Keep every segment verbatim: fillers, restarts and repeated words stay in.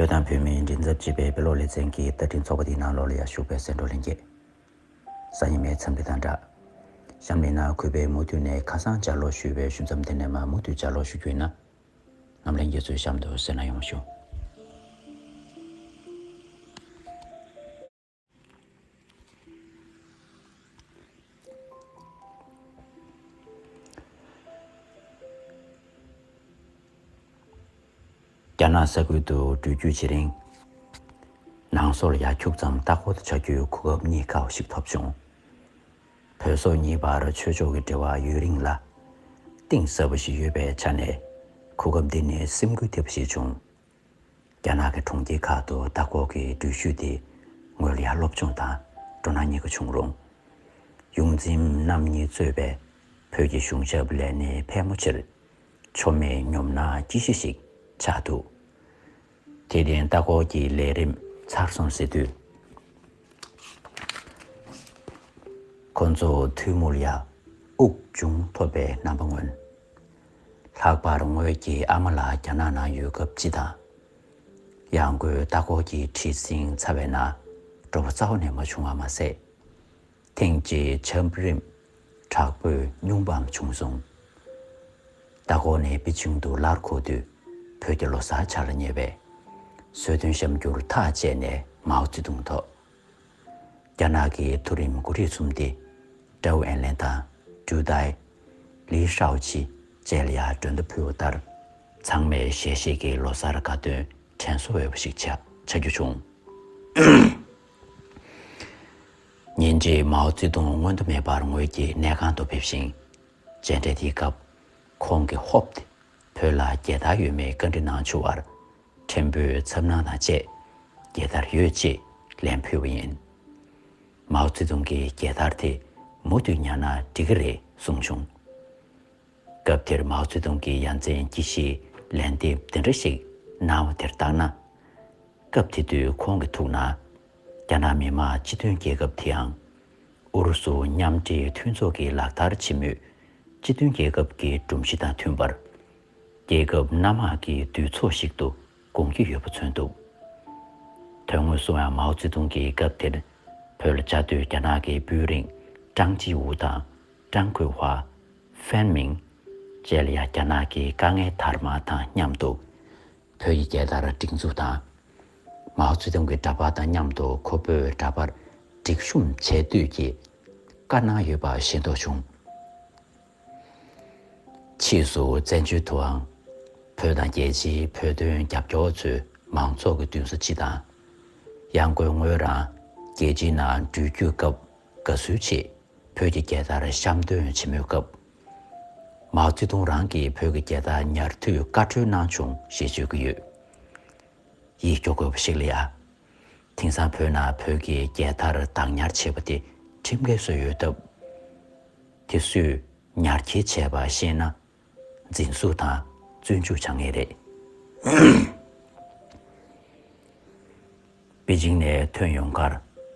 བོད་དང་བོད་མིའི་མགྲིན་ཚབ་ཅེས་པའི་དཔེ་ཀློག་ལེ་ཚན་གྱི་བརྡ་འཕྲིན་ཚོགས་པ་འདིའི་ནང་ལོགས་ལ་ཡང་ཞུགས་པའི་གསན་གྲོགས་ལྷན་རྒྱས། སང་ཉིན་མའི་འཚམས་འདྲི་དང་སྦྲགས། གཤམ་གླིང་ན་གུས་པས་མུ་མཐུད་ནས་ཁ་སང་ལྗགས་ཀློག་ཞུས་པའི་ཞུ་མཚམས་དེ་ནས་མར་མུ་མཐུད་ལྗགས་ཀློག་ཞུ་རྒྱུ་ཡིན་ན། རྣམ་གླིང་རྒྱ་མཚོའི་གཤམ་དུ་གསན་ན་ཡོང་ཞུ། རྒྱ་ནག་ས་ཁུལ་དུ་འགྲུལ་སྐྱོད་བྱེད་རིང་། ནང་སོར་ཡར་འཁྱུག་ཙམ་ལྟ་སྐོར་དུ་བྱ་རྒྱུའི་གོ་སྐབས་རྙེད་དཀའ་བ་ཞིག་ཐོབ་བྱུང་། བོད་སོག་གཉིས་བར་ཆོས་ཕྱོགས་ཀྱི་འབྲེལ་བ་ཡུན་རིང་ལ་གཏིང་ཟབ་པ་ཞིག་ཡོད་པའི་ཆ་ནས། གོ་སྐབས་འདི་ནི་སེམས་འགུལ་ཐེབས་པ་ཞིག་བྱུང་། རྒྱ་ནག་གི་གྲོང་ཁྱེར་ཁག་ཏུ་ལྟ་སྐོར་གྱི་འགྲུལ་བཞུད་དེ་ངོས་ལ་ཡང་སློབ་སྦྱོང་དང་སྤྲོ་སྣང་གཉིས་ཀ་བྱུང་རུང་། ཡོངས་འཛིན་རྣམ་གཉིས་གཙོས་པའི་བོད་ཀྱི་གཞུང་ཞབས་ལས་སྣེ་ཕལ་མོ་ཆེར་ཆོ་མེད་ཉོབ་སྣང་ཅི་ཤེས་ཤིག་ཆགས་འདུག། དེ་བརྟེན་ལྟ་སྐོར་གྱི་ལས་རིམ་ཚར་སོང་ཟེར་དུས། ཁོ་ཚོ་ཐུགས་མུར་ཡ་དབུགས་འབྱུང་ཐོབ་པའི་རྣམ་པ་མངོན། ལྷག་པར་ངོས་ཀྱི་ཨ་མ་ལགས་རྒྱ་ནག་ནང་ཡོད་སྐབས་སྤྱི་དང་། ཡང་སྒོས་ལྟ་སྐོར་གྱི་ཁྲིད་ཟིང་ཚར་བའི་ནང་སྤྲོ་བ་རྩ་བ་ནས་མ་བྱུང་བ་མ་ཟད། ཐེངས་གཅིག་ཆམ་རིམས་དྲག་པོས་སྙུང་པའམ་བྱུང་སོང་། ལྟ་སྐོར་ནས་པེ་ཅིང་དུ་སླར་འཁོར་དུས། བོད་ཀྱི་ལོ་གསར་ཆགས་ལ་ཉེ་བས། གསོལ་སྟོན་བཤམས་རྒྱུར་ཐག་བཅད་ནས་མའོ་ཙེ་ཏུང་ཐོག། རྒྱ་ནག་གི་མཐོ་རིམ་འགོ་ཁྲིད་གསུམ་སྟེ། ཀྲའོ་ཨེན་ལེན་དང་ཀྲུའུ་ཏའེ། ལི་ཧྲའོ་ཆི་བཅས་ལ་ཡང་མགྲོན་བརྡ་ཕུལ་བ་ལྟར། ཚང་མས་ཞལ་བཞེས་ཀྱིས་ལོ་གསར་དགའ་སྟོན་དྲན་གསོ་འོས་པ་ཞིག་ཆགས་ཆགས་རྒྱུ་བྱུང་། ཉིན་གཅིག་མའོ་ཙེ་ཏུང་སྔོན་དུ་མེད་པར་ངོས་ཀྱི་གནས་ཁང་དུ་ཕེབས་ཤིང་། མཇལ་འཕྲད་དེའི་སྐབས། ཁོང་གིས་ཧོབ་སྟེ་བོད་ལ་རྒྱལ་དར་ཡོད་མེད་བཀའ་འདྲི་གནང་བྱུང་བར། ཕྲན་བུའི་འཚབ་སྣང་དང་བཅས། རྒྱལ་དར་ཡོད་ཅེས་ལན་ཕུལ་བ་ཡིན། མའོ་ཙེ་ཏུང་གིས་རྒྱལ་དར་དེ་མུ་མཐུད་ཉར་ན་འགྲིག་གི་རེད་གསུངས་བྱུང་། སྐབས་དེར་མའོ་ཙེ་ཏུང་གིས་ཡ་མཚན་སྐྱེ་གཞིའི་ལན་འདེབས་འདི་འདྲ་ཞིག་གནང་བ་དེར་བརྟག་ན། སྐབས་དེ་དུས་ཁོང་གི་ཐུགས་ན། རྒྱ་ནག་མི་དམངས་སྤྱི་མཐུན་རྒྱལ་ཁབ་དེའང་། ཨུ་རུ་སུ་མཉམ་འབྲེལ་མཐུན་ཚོགས་ཀྱིས་ལག་བསྟར་བྱེད་མུས་སྤྱི་མཐུན་རྒྱལ་ཁབ་ཀྱི་སྒྲོམ་གཞི་དང་མཐུན་པར། རྒྱལ་ཁབ་སྣ་མང་གི་འདུས་ཚོགས་ཤིག་ཏུ་དགོངས་ཀྱི་ཡོད་པ་མཚོན་ཐུབ། དོན་དངོས་སུའང་མའོ་ཙེ་ཏུང་གིས་སྐབས་དེར་བོད་ལ་བཅའ་སྡོད་རྒྱ་ནག་གི་དཔོན་རིགས་ཀྲང་ཅི་ཝུ་དང་ཀྲང་ཁུའེ་ཧྭ། ཧྥན་མིང་བཅས་ལ་ཡང་རྒྱ་ནག་གི་དཀའ་ངལ་དར་དམག་དང་མཉམ་དུ་བོད་ཀྱི་རྒྱལ་དར་སྒྲེང་འཛུགས་དང་། མའོ་ཙེ་ཏུང་གི་འདྲ་པར་དང་མཉམ་དུ་ཁོ་བོའི་འདྲ་པར་སྒྲིག་གཤོམ་བྱས་དུས་ཀྱི་བཀའ་གནང་ཡོད་པ་ཤེས་རྟོགས་བྱུང་། ཕྱིས་སུ་བཙན་བྱོལ་དུའང་བོད་དང་རྒྱལ་སྤྱིའི་བོད་དོན་རྒྱབ་སྐྱོར་ཚོས་མང་ཚོགས་ཀྱི་མདུན་ས་སྤྱི་དང་། ཡང་སྒོས་ངོས་རང་རྒྱལ་སྤྱིའི་ནང་འགྲུལ་སྐྱོད་སྐབས་དགའ་བསུའི་ཆེད་བོད་ཀྱི་རྒྱལ་དར་བཤམས་སྟོན་བྱེད་མུས་སྐབས། མའོ་ཙེ་ཏུང་རང་གིས་བོད་ཀྱི་རྒྱལ་དར་ཉར་དུས་བཀའ་འཁྲོལ་གནང་བྱུང་ཞེས་བརྗོད་ཀྱི་ཡོད། ཡིད་སྐྱོ་དགོས་པ་ཞིག་ལ་ཡ། དེང་སང་བོད་ནང་བོད་ཀྱི་རྒྱལ་དར་བདག་ཉར་བྱས་པ་དེ་ཁྲིམས་འགལ་བཟོས་ཡོད་སྟབས། དེ་སུས་ཉར་འཁྱེར་བྱས་པ་ཤེས་ན། འཛིན་བཟུང་དང་བཙོན་འཇུག་བྱ་ངེས་རེད། པེ་ཅིང་ནས་ཐོན་ཡོང་ཁར་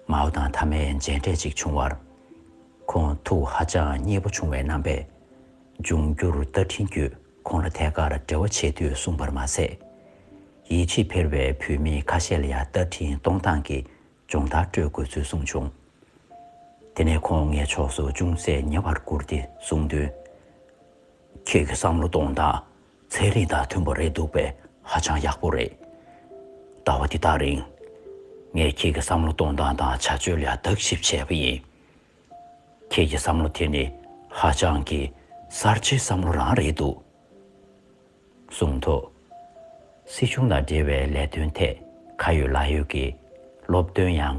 མའོ་དང་མཐའ་མའི་མཇལ་འཕྲད་ཅིག་བྱུང་བར། ཁོང་ཐུགས་ཧ་ཅང་མཉེས་པོ་བྱུང་བའི་རྣམ་པས། འབྱུང་འགྱུར་རྟ་འཕྲིན་བརྒྱུད་ཁོང་ལ་ཐད་ཀར་འབྲེལ་བ་བྱེད་དུས་གསུངས་པར་མ་ཟད། ཡིད་ཆེས་འཕེར་བའི་བོད་མི་ཁ་ཤས་ལ་ཡང་རྟ་འཕྲིན་གཏོང་སྟངས་ཀྱི་སྦྱོང་བརྡར་སྤྲོད་དགོས་ཚུལ་གསུངས་བྱུང་། དེ་ནས་ཁོང་ངའི་ཕྱོགས་སུ་ཅུང་ཟད་ཉེ་བར་བསྐུར་ཏེ་གསུངས་དོན། ཁྱེད་ཀྱི་བསམ་བློ་གཏོང་སྟངས་ཚན་རིག་དང་མཐུན་པ་རེད་འདུག་པས་ཧ་ཅང་ཡག་པོ་རེད། ཟླ་བ་འདི་དག་རིང་། ངས་ཁྱེད་ཀྱི་བསམ་བློ་གཏོང་སྟངས་དང་བྱ་སྤྱོད་ལ་བརྟག་ཞིབ་བྱས་པ་ཡིན། ཁྱེད་ཀྱི་བསམ་བློ་དེ་ནི་ཧ་ཅང་གི་གསར་བརྗེའི་བསམ་བློ་རང་རེད་འདུག་གསུངས་ཐོག། སྲིད་གཞུང་དང་འབྲེལ་བའི་ལས་དོན་ཐད་ཁ་ཡོད་ལག་ཡོད་ཀྱི་སློབ་སྟོན་ཡང་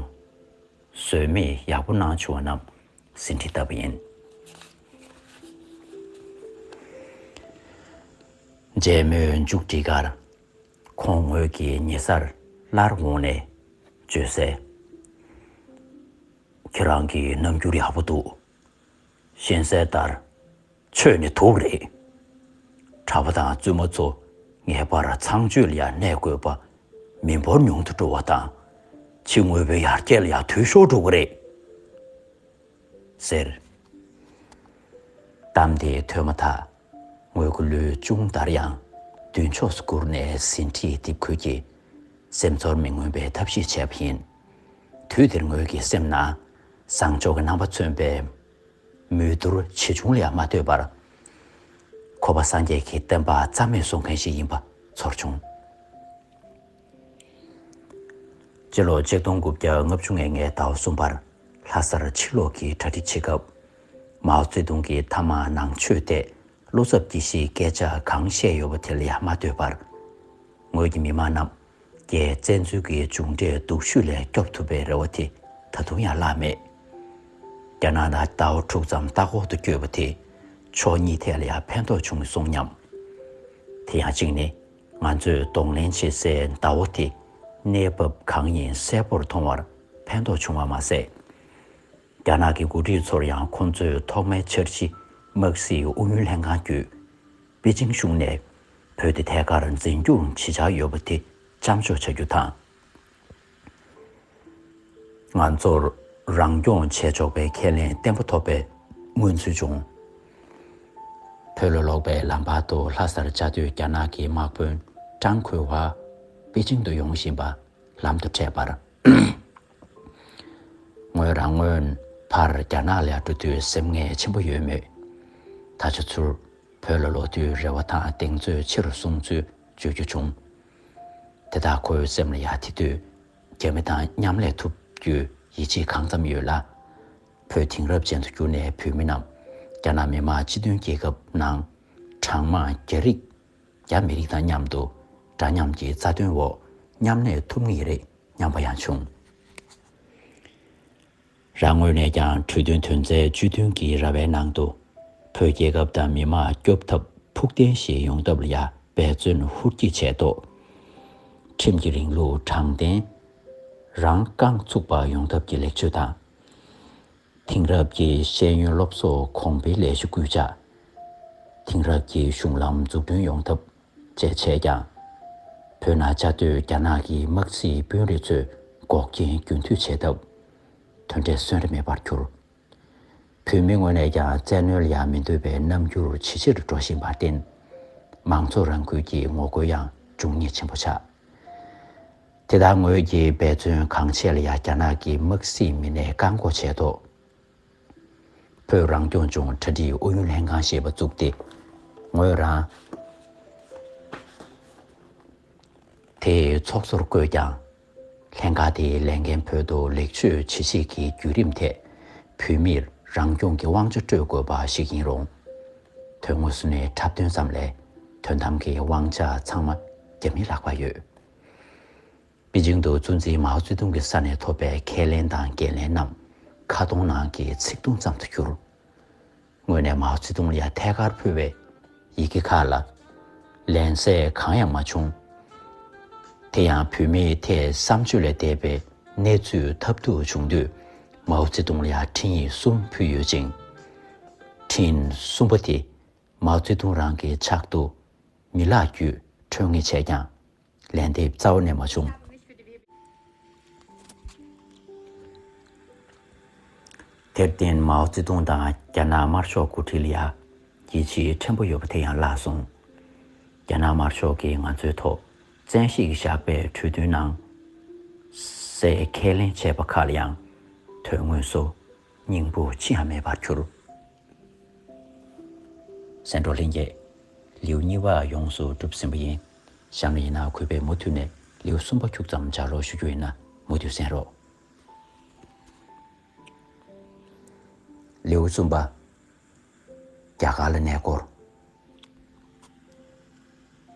ཟོལ་མེད་ཡག་པོ་གནང་བྱུང་བ་རྣམས་ཟིན་བྲིས་ལྟ་བུ་ཡིན། མཇལ་མོལ་མཇུག་སྒྲིལ་ཁར། ཁོང་ངོས་ཀྱིས་ཉེ་སར་སླར་འོངས་ནས་བརྗོད་གསལ། ཁྱེད་རང་གི་རྣམ་འགྱུར་ཡག་པོ་འདུག། ཤེས་གསལ་ལྟར། ཆོས་ནི་དུག་རེད། གྲྭ་པ་དང་བཙུན་མ་ཚོ་ངེས་པར་ཚངས་སྤྱོད་ལ་ཡང་གནས་དགོས་པ། མི་འབོར་ཉུང་དུ་འགྲོ་བ་དང་། ཕྱི་དངོས་པོའི་ཡར་རྒྱས་ལ་ཡང་དུས་ཤོར་འགྲོ་གི་རེད། ཟེར། གཏམ་དེ་ཐོས་མ་ཐག་ངོས་ཀྱི་ལུས་ཅུང་འདར་ཡང་མདུན་ཕྱོགས་སུ་བསྒུར་ནས་ཟིན་བྲིས་དེབ་ཁོས་ཀྱིས། སེམས་ཚོར་མི་མངོན་པའི་ཐབས་ཤེས་བྱས་པ་ཡིན། དུས་དེར་ངོས་ཀྱི་སེམས་ནང་བཟང་ཕྱོགས་ཀྱི་རྣམ་པ་མཚོན་པའི་མོས་བསྡུར་ཇི་བྱུང་ལ་ཡང་མ་ལྟོས་པར། ཁོ་པ་སངས་རྒྱས་ཀྱི་བསྟན་པ་རྩ་མེད་བཟོ་མཁན་ཞིག་ཡིན་པ་ཚོར་བྱུང་། སྤྱི་ལོ་ཆིག་སྟོང་དགུ་བརྒྱ་ལྔ་བཅུ་ང་ལྔའི་ཟླ་བ་གསུམ་པར་ལྷ་སར་ཕྱིར་ལོག་གི་གྲ་སྒྲིག་བྱེད་སྐབས། མའོ་ཙེ་ཏུང་གིས་ཐ་མག་ནང་ཆོས་ཐད་བློ་འཚབ་སྐྱེ་གཞིའི་སྐད་ཆ་གང་བཤད་ཡོད་པ་དེ་ལ་ཡང་མ་ལྟོས་པར། ངོས་ཀྱི་མི་མང་རྣམས་རྒྱའི་བཙན་འཛུལ་གྱི་མཇུག་འབྲས་སྡུག་ཤོས་ལས་སྐྱོབ་ཐུབ་པའི་རེ་བ་དེ་ད་དུང་ཡང་བརླག་མེད། རྒྱ་ནག་ནང་ཟླ་བ་དྲུག་ཙམ་ལྟ་སྐོར་དུ་བསྐྱོད་པ་དེས་ཕྱོགས་གཉིས་ཐད་ལ་ཡང་ཕན་ཐོགས་བྱུང་སོང་སྙམ། དེ་ཡང་གཅིག་ནི། ང་ཚོས་གདོང་ལེན་བྱེད་སའི་ཟླ་བ་དེ་གནས་བབ་གང་ཡིན་གསལ་པོར་མཐོང་བར་ཕན་ཐོགས་བྱུང་བ་མ་ཟད། རྒྱ་ནག་གི་འགོ་ཁྲིད་ཚོར་ཡང་ཁོང་ཚོས་ཐོག་མའི་འཆར་གཞི་དམག་སྲིད་ཨུ་ཡོན་ལྷན་ཁང་བརྒྱུད་པེ་ཅིང་གཞུང་ནས་བོད་དེ་ཐད་ཀར་འཛིན་སྐྱོང་བྱེད་འཆར་ཡོད་པ་དེ་བཅའ་འཇོག་བྱ་རྒྱུ་དང་། ང་ཚོར་རང་སྐྱོང་བྱེད་ཆོག་པའི་ཁས་ལེན་བརྟན་པོ་ཐོབ་པའི་མངོན་ཚུལ་བྱུང་། བོད་ལ་ལོག་པའི་ལམ་བར་དུ་ལྷ་སར་བཅའ་སྡོད་རྒྱ་ནག་གི་དམག་དཔོན་ཀྲང་ཁུའེ་ཧྭ་པེ་ཅིང་དུ་ཡོང་བཞིན་པ་ལམ་དུ་འཕྲད་པར། ངོས་རང་སྔོན་ཕར་རྒྱ་ནག་ལ་འགྲོ་དུས་སེམས་ངལ་ཆེན་པོ་ཡོད་མོད། ད་ཆ་ཚུར་བོད་ལ་ལོག་དུས་རེ་བ་དང་གདེང་ཚོད་ཆེ་རུ་སོང་ཚུལ་བརྗོད་རྒྱུ་བྱུང་། དེ་དག་ཁོའི་སེམས་ལ་ཡང་དེ་དུས་རྒྱ་མི་དང་མཉམ་ལས་ཐུབ་རྒྱུའི་ཡིད་ཆེས་གང་ཙམ་ཡོད་ལ། བོད་དེང་རབས་ཅན་དུ་བསྒྱུར་ནས་བོད་མི་རྣམས་རྒྱ་ནག་མི་དམངས་སྤྱི་མཐུན་རྒྱལ་ཁབ་ནང་གྲངས་མང་རྒྱ་རིགས་རྒྱ་མི་རིགས་དང་མཉམ་དུ་འདྲ་མཉམ་གྱི་རྩ་དོན་འོག་མཉམ་གནས་ཐུབ་ངེས་རེད་སྙམ་པ་ཡང་བྱུང་། རང་ངོས་ནས་ཀྱང་གྲོས་མཐུན་དོན་ཚན་བཅུ་བདུན་གྱི་ར་བའི་ནང་དུ་བོད་རྒྱལ་ཁབ་དང་མི་དམངས་སྐྱོབ་ཐབས་ཕུགས་བརྟན་ཞིག་ཡོང་ཐབས་ལ་ཡང་འབད་བརྩོན་ཧུར་སྐྱེད་བྱས་ཐོག་ཁྲིམས་ཀྱི་རིང་ལུགས་དྲང་བདེན་རང་རྐང་ཚུགས་པ་ཡོང་ཐབས་ཀྱི་ལེགས་བཅོས་དང་། དེང་རབས་ཀྱི་ཤེས་ཡོན་སློབ་གསོ་གོང་འཕེལ་ལས་གཞི་སྐུལ་ལྕག་དེང་རབས་ཀྱི་གཞུང་ལམ་འཛུགས་སྐྲུན་ཡོང་ཐབས་བཅས་བྱས་ཀྱང་། བོད་ནང་བཅའ་སྡོད་རྒྱ་ནག་གི་དམག་སྲིད་དཔོན་རིགས་ཚོས་འགོག་རྐྱེན་རྒྱུན་མཐུད་བྱེད་ཐབས་དོན་འབྲས་སོན་རེ་མེད་པར་གྱུར། བོད་མི་ངོས་ནས་ཀྱང་བཙན་གནོན་ལ་ཡང་མི་འདོད་པའི་རྣམ་འགྱུར་ཇེ་ཆེར་འགྲོ་བཞིན་པར་བརྟེན། མང་ཚོགས་རང་འགུལ་གྱི་ངོ་རྒོལ་ཡང་འབྱུང་ཉེན་ཆེན་པོ་ཆགས། དེ་ལྟར་ངོས་ཀྱིས་འབད་བརྩོན་གང་བྱས་ལ་ཡང་རྒྱ་ནག་གི་དམག་སྲིད་མི་སྣས་བཀག་འགོག་བྱས་ཐོག་བོད་རང་སྐྱོང་ལྗོངས་གྲ་སྒྲིག་ཨུ་ཡོན་ལྷན་ཁང་ཞེས་པ་བཙུགས་ཏེ། ངོས་རང་དེའི་ཚོགས་གཙོར་བསྐོས་ཀྱང་། ལྷན་ཁང་དེའི་ལས་འགན་བོད་དུ་ལེགས་བཅོས་ཇི་བྱེད་ཀྱི་བརྒྱུད་རིམ་ཐད་བོད་མིར་རང་སྐྱོང་གི་དབང་ཆ་སྤྲོད་དགོས་པ་ཞིག་ཡིན་རུང་། དོན་དངོས་སུ་ནི་འཁྲབ་སྟོན་ཙམ་ལས་དོན་དམ་གྱི་དབང་ཆ་ཚང་མ་རྒྱ་མིའི་ལག་པར་ཡོད། པེ་ཅིང་དུ་གཙོ་འཛིན་མའོ་ཙེ་ཏུང་གི་ས་ནས་ཐོབ་པའི་ཁས་ལེན་དང་འགན་ལེན་རྣམས་ཁ་སྟོང་ནང་གི་ཚིག་ཐུང་ཙམ་དུ་གྱུར། ངོས་ནས་མའོ་ཙེ་ཏུང་ལ་ཡང་ཐད་ཀར་ཕུལ་བའི་ཡི་གེ་ཁག་ལ་ལན་གསལ་གང་ཡང་མ་བྱུང་། དེ་ཡང་བོད་མིའི་ཐད་བསམ་སྤྱོད་ལས་འདས་པའི་གནས་ཚུལ་ཐབས་སྡུག་བྱུང་དུས། མའོ་ཙེ་ཏུང་ལ་ཡང་འཕྲིན་ཡིག་གསུམ་ཕུལ་ཡོད་ཅིང་། འཕྲིན་གསུམ་པ་དེ་མའོ་ཙེ་ཏུང་རང་གི་ཕྱག་ཏུ་མི་ལག་བརྒྱུད་འཕྲོད་ངེས་བྱས་ཀྱང་། ལན་འདེབས་རྩ་བ་ནས་མ་བྱུང་། དེར་བརྟེན་མའོ་ཙེ་ཏུང་དང་རྒྱ་ནག་དམར་ཤོག་འགོ་ཁྲིད་ལ་ཡང་རྒྱལ་སྤྱིའི་ཕྲན་བུ་ཡོད་པ་དེ་ཡང་བརླག་སོང་། རྒྱ་ནག་དམར་ཤོག་གིས་ང་ཚོའི་ཐོག་བཙན་ཤེད་ཀྱིས་བཞག་པའི་གྲོས་མཐུན་ནང་གསལ་ཁས་ལེན་བྱས་པ་ཁག་ལ་ཡང་དོན་དངོས་སུ་སྙིང་པོ་ཅི་ཡང་མེད་པར་གྱུར། གསན་གྲོགས་ལྷན་རྒྱས། ལེའུ་གཉིས་པ་ཡོངས་སུ་གྲུབ་ཟིན་པ་ཡིན། གཤམ་ལ་ཡིན་ན་གུས་པས་མུ་མཐུད་ནས་ལེའུ་གསུམ་པ་ཁྱུག་ཙམ་སྦྱར་རོགས་ཞུ་རྒྱུ་ཡིན་ན་མུ་མཐུད་གསན་རོགས། ལེའུ་གསུམ་པ། རྒྱ་གར་ལ་གནས་སྐོར།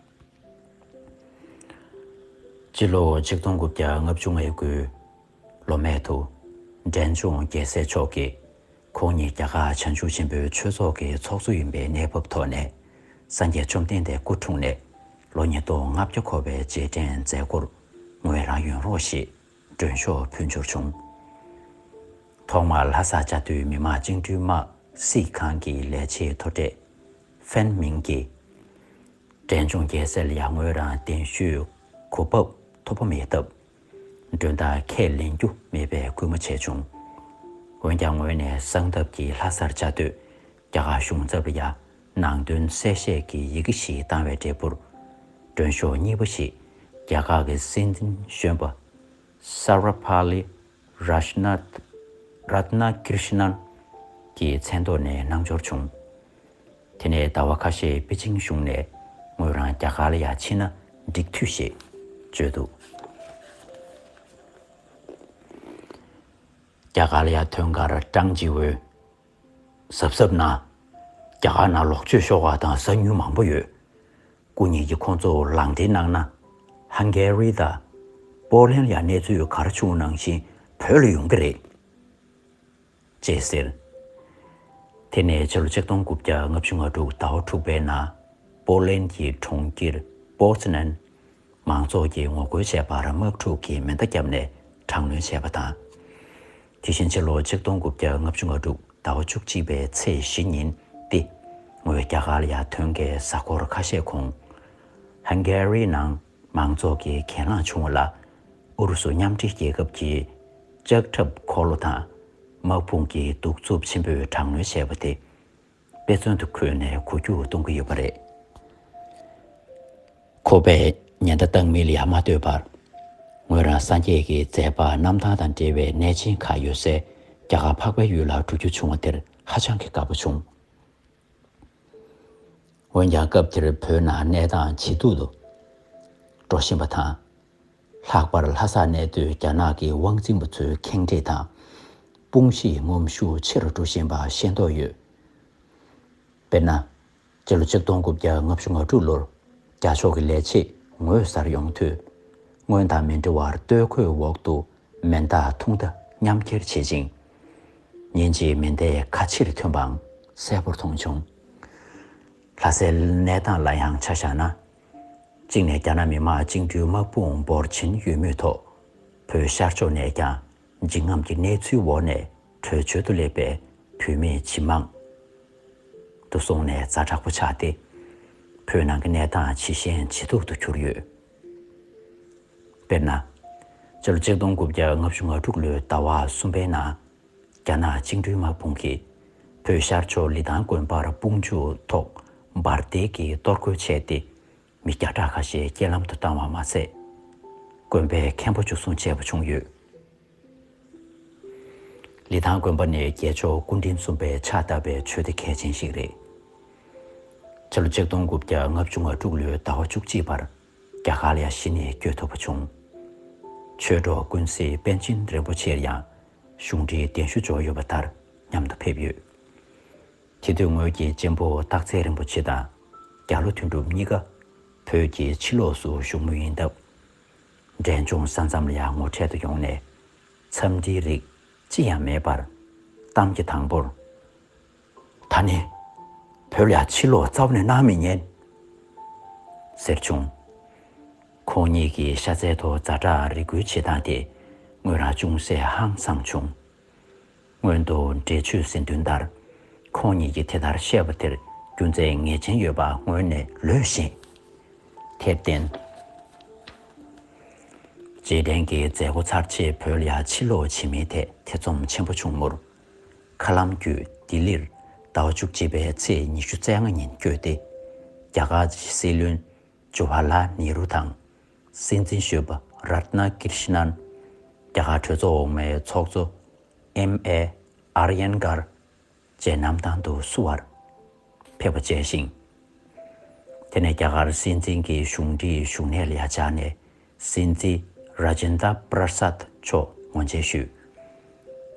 སྤྱི་ལོ་ཆིག་སྟོང་དགུ་བརྒྱ་ལྔ་བཅུ་ང་དགུའི་ལོ་སྨད་དུ། འབྲས་ལྗོངས་རྒྱལ་སྲས་མཆོག་གིས་ཁོང་ཉིད་རྒྱ་གར་བྱང་ཆུབ་ཆེན་པོའི་ཆོས་ཚོགས་ཀྱི་ཚོགས་གཙོ་ཡིན་པའི་གནས་བབ་ཐོག་ནས། སངས་རྒྱས་བཅོམ་ལྡན་འདས་སྐུ་འཁྲུངས་ནས་ལོ་ཉིས་སྟོང་ལྔ་བརྒྱ་འཁོར་བའི་རྗེས་དྲན་མཛད་སྒོར་ངོས་རང་ཡོང་རོགས་ཞེས་མགྲོན་ཤོག་ཕུལ་འབྱོར་བྱུང་། ཐོག་མར་ལྷ་སར་བཅའ་སྡོད་མི་དམངས་བཅིངས་འགྲོལ་དམག་སྲིད་ཁང་གི་ལས་བྱེད་མཐོ་གྲས་ཧྥན་མིང་གིས། འབྲས་ལྗོངས་རྒྱལ་སྲས་ལ་ཡང་ངོས་རང་གདན་ཞུའི་གོ་བབ་ཐོབ་པ་མེད་སྟབས། མགྲོན་བདག་ཁས་ལེན་རྒྱུ་མེད་པའི་སྐུལ་མ་བྱས་བྱུང་། འོན་ཀྱང་ངོས་ནས་གསང་སྟབས་ཀྱིས་ལྷ་སར་བཅའ་སྡོད་རྒྱ་གར་གཞུང་ཚབ་ལ་ཡང་ནང་དོན་གསལ་བཤད་ཀྱི་ཡི་གེ་ཞིག་བཏང་བའི་འབྲས་བུར། མགྲོན་ཤོག་གཉིས་པ་ཞིག་ རྒྱ་གར་གྱི་སྲིད་འཛིན་གཞོན་པ་Sarvepalli Radhanath- Radhakrishnan གྱི་མཚན་ཐོག་ནས་གནང་འབྱོར་བྱུང་། དེ་ནས་ཟླ་བ་ཁ་ཤས་པེ་ཅིང་གཞུང་ནས་ངོས་རང་རྒྱ་གར་ལ་ཡར་ཕྱིན་ན་འགྲིག་འཐུས་ཞེས་བརྗོད་འདུག། རྒྱ་གར་ལ་ཡར་ཐོན་ཁར་ཀྲང་ཇི་ཝེ། གཟབ་གཟབ་གནང་། རྒྱ་གར་ནང་ལོག་སྤྱོད་ཤོར་བ་དང་གཟའ་མྱུལ་མང་པོ་ཡོད། སྐུ་ཉིད་ཀྱིས་ཁོང་ཚོར་ལག་འབྲེལ་གནང་ན། ཧང་གེ་རི་དང་པོ་ལན་ལ་ཡང་གནས་ཚུལ་ག་རེ་བྱུང་ནང་བཞིན་བོད་ལ་ཡོང་གི་རེད། ཅེས་ཟེར། དེ་ནས་ཕྱི་ལོ་ཆིག་སྟོང་དགུ་བརྒྱ་ལྔ་བཅུ་ང་དྲུག་ཟླ་བ་དྲུག་པའི་ནང་པོ་ལན་གྱི་གྲོང་ཁྱེར་པོ་ཙི་ནན། མང་ཚོགས་ཀྱིས་ངོ་རྒོལ་བྱས་པར་དམག་འཁྲུག་གི་མེ་མདའ་བརྒྱབ་ནས་དྲག་གནོན་བྱས་པ་དང་། དེ་བཞིན་ཕྱི་ལོ་ཆིག་སྟོང་དགུ་བརྒྱ་ལྔ་བཅུ་ང་དྲུག་ཟླ་བ་བཅུ་གཅིག་པའི་ཚེས་བཞི་ཉིན་ཏེ། ངོས་རྒྱ་གར་ལ་ཡར་ཐོན་མཁན་གཟའ་འཁོར་ཁ་ཤས་གོང་། ཧང་གེ་རིའི་ནང་མང་ཚོགས་ཀྱིས་གྱེན་ལངས་བྱུང་བ་ལ། ཨུ་རུ་སུ་མཉམ་འབྲེལ་རྒྱལ་ཁབ་ཀྱི་ལྕགས་ཁྲབ་འཁོར་ལོ་དང་དམག་དཔུང་གིས་གདུག་རྩུབ་ཆེན་པོས་དྲག་གནོན་བྱས་པ་དེ། དཔེ་མཚོན་དུ་འཁོད་ནས་གོ་རྒྱུ་གཏོང་གི་ཡོད་པ་རེད། ཁོ་པས་ཉེན་བརྡ་བཏང་མིན་ལ་ཡ་མ་ལྟོས་པར། ངོས་རང་སངས་རྒྱས་ཀྱི་མཛད་པ་རྣམ་ཐར་དང་འབྲེལ་བའི་གནས་ཆེན་ཁག་ཡོད་སའི་རྒྱ་གར་འཕགས་པའི་ཡུལ་ལ་འགྲོ་རྒྱུ་བྱུང་བ་དེར་ཧ་ཅང་གི་དགའ་པོ་བྱུང་། འོན་ཀྱང་སྐབས་དེར་བོད་ནང་གནས་སྟངས་ཇེ་སྡུག་ཏུ་འགྲོ་བཞིན་པ་དང་། ལྷག་པར་ལྷ་སར་གནས་སྡོད་རྒྱ་ནག་གི་དབང་འཛིན་པ་ཚོའི་ཁེངས་དྲེགས་དང་། དཔུང་ཤེད་ངོམ་ཤུགས་ཆེ་རུ་འགྲོ་བཞིན་པ་ཤེས་རྟོགས་ཡོད། དཔེར་ན། སྤྱི་ལོ་ཆིག་སྟོང་དགུ་བརྒྱ་ལྔ་བཅུ་ང་དྲུག་ལོར་རྒྱ་ཕྱོགས་ཀྱི་ལས་བྱེད་ངོས་གསར་ཡོང་དུས། སྔོན་དང་མི་འདྲ་བར་སྟོད་གོས་འོག་ཏུ་མེ་མདའ་ཐུང་མདའ་མཉམ་འཁྱེར་བྱེད་ཅིང་། ཉིན་གཅིག་མེ་མདའི་ཁ་ཕྱིར་ཐོན་པའང་གསལ་པོར་མཐོང་བྱུང་། ལྷ་སའི་གནས་སྟངས་ལ་ཡང་ཆ་བཞག་ན། གཅིག་ནས་རྒྱ་ནག་མི་དམངས་བཅིངས་འགྲོལ་དམག་དཔུང་འབོར་ཆེན་ཡོད་མུས་ཐོག་བོད་ཤར་ཕྱོགས་ནས་ཀྱང་འཇིགས་རྔམ་གྱི་གནས་ཚུལ་འོག་ནས་བྲོས་བྱོལ་དུ་སླེབས་པའི་བོད་མི་ཇེ་མང་དུ་སོང་ནས་ཛ་དྲག་པོ་ཆགས་ཏེ། བོད་ནང་གི་གནས་སྟངས་ཇེ་ཞན་ཇེ་སྡུག་ཏུ་གྱུར་ཡོད། དཔེར་ན། སྤྱི་ལོ་ཆིག་སྟོང་དགུ་བརྒྱ་ལྔ་བཅུ་ང་དྲུག་ལོའི་ཟླ་བ་གསུམ་པའི་ནང་། རྒྱ་ནག་བཅིངས་འགྲོལ་དམག་དཔུང་གིས་བོད་ཤར་ཕྱོགས་ལི་ཐང་དགོན་པར་དཔུང་འཇུག་ཐོག་འབར་མདེལ་གྱིས་གཏོར་རྒོལ་བྱས་ཏེ། མི་བརྒྱ་ཕྲག་ཁ་ཤས་རྐྱེན་ལམ་དུ་བཏང་བ་མ་ཟད། དགོན་པའི་མཁན་པོ་འཇུ་བཟུང་བྱས་པ་བྱུང་ཡོད། ལི་ཐང་དགོན་པ་ནི་རྒྱལ་མཆོག་སྐུ་ཕྲེང་གསུམ་པའི་ཕྱག་བཏབ་པའི་ཆོས་སྡེ་གལ་ཆེན་ཞིག་རེད། ཕྱི་ལོ་ཆིག་སྟོང་དགུ་བརྒྱ་ལྔ་བཅུ་ང་དྲུག་ལོའི་ཟླ་བ་བཅུ་གཅིག་པར་རྒྱ་གར་ལ་ཡང་གཞི་ནས་བསྐྱོད་ཐུབ་པ་བྱུང་། ཆོས་གྲོགས་ཀུན་གཟིགས་པཎ་ཆེན་རིན་པོ་ཆེར་ཡང་གཞུང་འབྲེལ་གདན་ཞུ་འབྱོར་ཡོད་པ་ལྟར་མཉམ་དུ་ཕེབས་ཡོད། དེ་དུས་ངོས་ཀྱི་གཅེན་པོ་སྟག་འཚེར་རིན་པོ་ཆེ་དང་རྒྱ་ལོ་དོན་གྲུབ་གཉིས་ཀ་བོད་ཀྱི་ཕྱི་ལོགས་སུ་བཞུགས་མུས་ཡིན་སྟབས། འབྲས་ལྗོངས་ས་མཚམས་ལ་ཡང་ངོ་འཕྲད་དུ་ཡོང་ནས་འཚམས་འདྲིའི་རིགས་ཅི་ཡང་མེད་པར་གཏམ་གྱི་དང་པོར། ད་ནི་བོད་ལ་ཡང་ཕྱིར་ལོག་རྩ་བ་ནས་གནང་མི་ཉན། ཟེར་བྱུང་། ཁོང་ཉིད་ཀྱིས་ཤ་ཚའི་ཐོག་ཛ་དྲག་རེ་སྐུལ་བྱེད་སྟངས་དེ་ངོས་རང་ཅུང་ཟད་ཧང་སངས་བྱུང་། སྔོན་དུ་འགྲེལ་བརྗོད་ཟིན་དོན་ལྟར། ཁོང་ཉིད་ཀྱིས་དེ་ལྟར་བཤད་པ་དེར་རྒྱུ་མཚན་ངེས་ཅན་ཡོད་པ་ངོས་ནས་ལོས་ཤེས། དེར་བརྟེན། རྗེས་དྲན་གྱི་མཛད་སྒོ་ཚར་རྗེས་བོད་ལ་ཡང་ཕྱིར་ལོག་བྱེད་མིན་ཐད་ཐེ་ཚོམ་ཆེན་པོ་བྱུང་མུར། མཁའ་ལམ་བརྒྱུད་ལྡི་ལིར་ཟླ་བ་བཅུ་གཅིག་པའི་ཚེས་ཉི་ཤུ་རྩ་ལྔ་ཉིན་བསྐྱོད་དེ། རྒྱ་གར་གྱི་སྲིད་བློན་ཇོ་ཧ་ལ་ནེ་རུ་དང་། སྲིད་འཛིན་གཞོན་པ་རཏྣ་ཀིར་ཤི་ནན། རྒྱ་གར་གྲོས་ཚོགས་འོག་མའི་ཚོགས་གཙོ་ཨེམ་ཨེ་ཨར་ཡན་གར་བཅས་གནམ་ཐང་དུ་བསུ་བར་ཕེབས་པ་བཅས་ཤིང་། དེ་ནས་རྒྱ་གར་སྲིད་འཛིན་གྱི་གཞུང་འབྲེལ་བཞུགས་གནས་ལ་ཡ་བཅར་ནས་སྲིད་འཛིན་ར་ཇེན་དྲ་པྲ་སད་མཆོག་ངོ་མཇལ་ཞུས།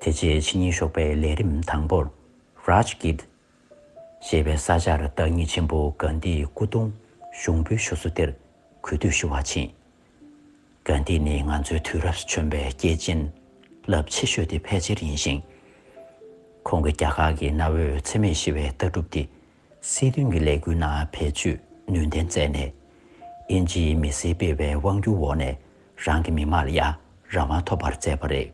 དེ་རྗེས་ཕྱི་ཉིན་ཞོགས་པའི་ལས་རིམ་དང་པོར་རཱཇ་གིར་ཞེས་པའི་ས་ཆར་བདག་ཉིད་ཆེན་པོ་གྷན་དྷིའི་སྐུ་གདུང་ཞུགས་འབུལ་ཞུ་ས་དེར་གུས་འདུད་ཞུ་བར་ཕྱིན། གྷན་དྷི་ནི་ང་ཚོའི་དུས་རབས་སུ་བྱོན་པའི་སྐྱེས་ཆེན་རླབས་ཆེ་ཤོས་དེ་ཕལ་ཆེར་ཡིན་ཞིང་། ཁོང་གིས་རྒྱ་གར་གྱི་གནའ་བོའི་འཚེ་མེད་ཞི་བའི་ལྟ་གྲུབ་དེ་སྲིད་དོན་གྱི་ལས་འགུལ་ནང་བེད་སྤྱོད་ནུས་ལྡན་མཛད་ནས། དབྱིན་ཇིའི་མི་སེར་སྤེལ་བའི་དབང་སྒྱུར་འོག་ནས་རང་གི་མི་དམངས་ལ་ཡང་རང་དབང་ཐོབ་པར་མཛད་པ་རེད།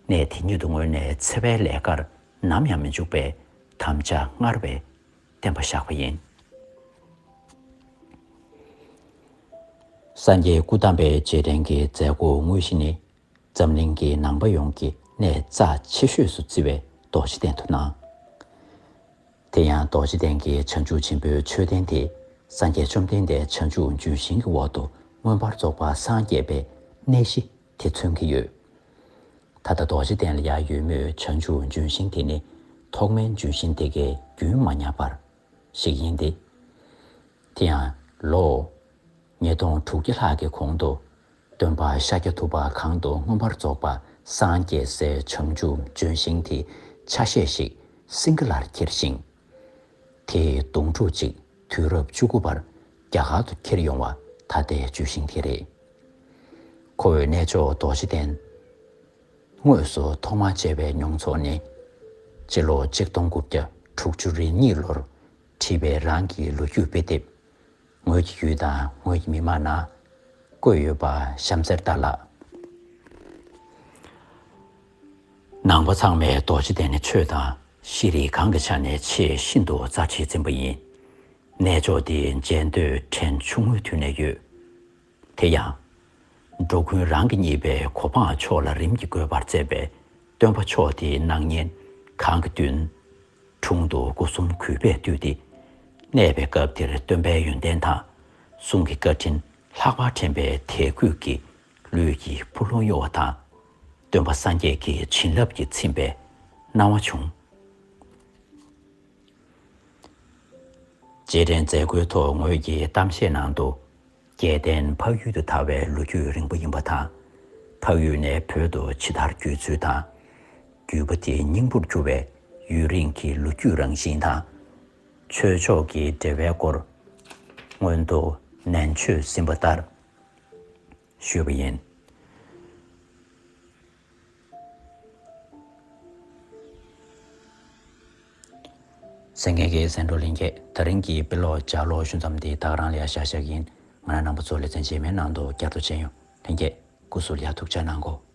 གནས་དེ་ཉིད་དུ་ངོས་ནས་འཚེ་བའི་ལས་ཀར་ནམ་ཡང་མི་འཇུག་པའི་དམ་བཅའ་སྔར་བས་བརྟན་པ་བཞག་པ་ཡིན། སངས་རྒྱས་སྐུ་བལྟམས་པའི་རྗེས་དྲན་གྱི་མཛད་སྒོ་དངོས་གཞི་ནི། འཛམ་གླིང་གི་ནང་པ་ཡོངས་ཀྱི་གནས་རྩ་ཆེ་ཤོས་སུ་བརྩི་བའི་རྡོ་རྗེ་གདན་དུ་གནང་། དེ་ཡང་རྡོ་རྗེ་གདན་གྱི་བྱང་ཆུབ་ཆེན་པོའི་མཆོད་རྟེན་དེ་སངས་རྒྱས་བཅོམ་ལྡན་འདས་བྱང་ཆུབ་ལྗོན་ཤིང་གི་འོག་ཏུ་ མངོན་པར་རྫོགས་པ་སངས་རྒྱས་པའི་གནས་གཞི་དེ་མཚོན་གྱི་ཡོད། ད་ལྟ་རྡོ་རྗེ་གདན་ལ་ཡང་ཡོད་མོད་བྱང་ཆུབ་ལྗོན་ཤིང་དེ་ནི་ཐོག་མའི་ལྗོན་ཤིང་དེ་གའི་རྒྱུན་མ་ཉམས་པར་ཞིག་ཡིན་ཏེ། དེ་ཡང་ལོ་ཉིས་སྟོང་དྲུག་བརྒྱ་ལྷག་གི་གོང་དུ་སྟོན་པ་ཤཱཀྱ་ཐུབ་པ་གང་དུ་མངོན་པར་རྫོགས་པ་སངས་རྒྱས་སའི་བྱང་ཆུབ་ལྗོན་ཤིང་དེའི་ཆ་ཤས་ཤིག་སིང་ག་ལར་འཁྱེར་ཞིང་། དེའི་སྡོང་ཕྲུག་ཅིག་དུས་རབས་བཅུ་དགུ་པར་རྒྱ་གར་དུ་འཁྱེར་ཡོང་བ་ད་ལྟའི་ལྗོན་ཤིང་དེ་རེད། ཁོ་བོས་གནས་མཆོག་རྡོ་རྗེ་གདན་དངོས་སུ་ཐོག་མར་མཇལ་བའི་མྱོང་ཚོར་ནི། སྤྱི་ལོ་ཆིག་སྟོང་དགུ་བརྒྱ་དྲུག་ཅུ་རེ་གཉིས་ལོར་བྲིས་པའི་རང་གི་ལོ་རྒྱུས་དཔེ་དེབ། ངོས་ཀྱི་ཡུལ་དང་ངོས་ཀྱི་མི་མང་ནང་བཀོད་ཡོད་པ་གཤམ་གསལ་ལྟར་ལགས། ནང་པ་ཚང་མས་རྡོ་རྗེ་གདན་ནི་ཆོས་དང་ཤེས་རིག་གང་གི་ཆ་ནས་ཆེས་ཤིན་ཏུ་རྩ་ཆེས་འཛིན་པ་ཡིན། གནས་མཆོག་འདི་མཇལ་འདོད་དྲན་ཆུང་ངུའི་དུས་ནས་ཡོད། དེ་ཡང་། འགྲོ་ཀུན་རང་གིས་རྙེད་པའི་གོ་འཕང་མཆོག་ལ་རིམ་གྱིས་འགོད་པར་མཛད་པའི་སྟོན་པ་མཆོག་དེའི་སྣང་བརྙན་གང་གི་མདུན། དྲུང་དུ་སྒོ་གསུམ་གུས་པས་བཏུད་དེ། གནས་པའི་སྐབས་དེར་སྟོན་པའི་ཡོན་ཏན་དང་། གསུང་གི་བཀའ་དྲིན་ལྷག་པར་དྲན་པའི་དད་གུས་ཀྱིས་ལུས་ཀྱི་འཕུར་ལོང་གཡོ་བ་དང་། སྟོན་པ་སངས་རྒྱས་ཀྱི་བྱིན་རླབས་ཀྱིས་ཚིམ་པའི་སྣང་བ་བྱུང་། རྗེས་དྲན་མཛད་སྒོའི་ཐོག་ངོས་ཀྱིས་གཏམ་བཤད་ནང་དུ། རྒྱལ་བསྟན་འཕགས་ཡུལ་དུ་དར་བའི་ལོ་རྒྱུས་རིང་པོ་ཡིན་པ་དང་། འཕགས་ཡུལ་ནས་བོད་དུ་ཇི་ལྟར་བརྒྱུད་ཚུལ་དང་། བརྒྱུད་པ་དེའི་སྙིང་པོར་གྱུར་བའི་ཡུན་རིང་གི་ལོ་རྒྱུས་རང་བཞིན་དང་། ཆོས་ཕྱོགས་ཀྱི་འབྲེལ་བའི་སྐོར། སྔོན་དུ་ནན་ཆོས་ཟིན་པ་ལྟར། ཞུས་པ་ཡིན། གསན་མཁན་གྱི་གསན་གྲོགས་ལྷན་རྒྱས། ད་རིང་གི་དཔེ་ཀློག་ལྗགས་ཀློག་ཞུ་མཚམས་འདི་ད་ག་རང་ལ་ཡ་བཞག་བཞག་ཡིན། ང་རང་རྣམ་པ་ཚོ་ལེ་ཚན་རྗེས་མའི་ནང་དུ་བསྐྱར་དུ་མཇལ་ཡོང་། ལྷན་རྒྱས་སྐུ་གཟུགས་ལ་ཡ་ཐུགས་ཅག་གནང་གོ།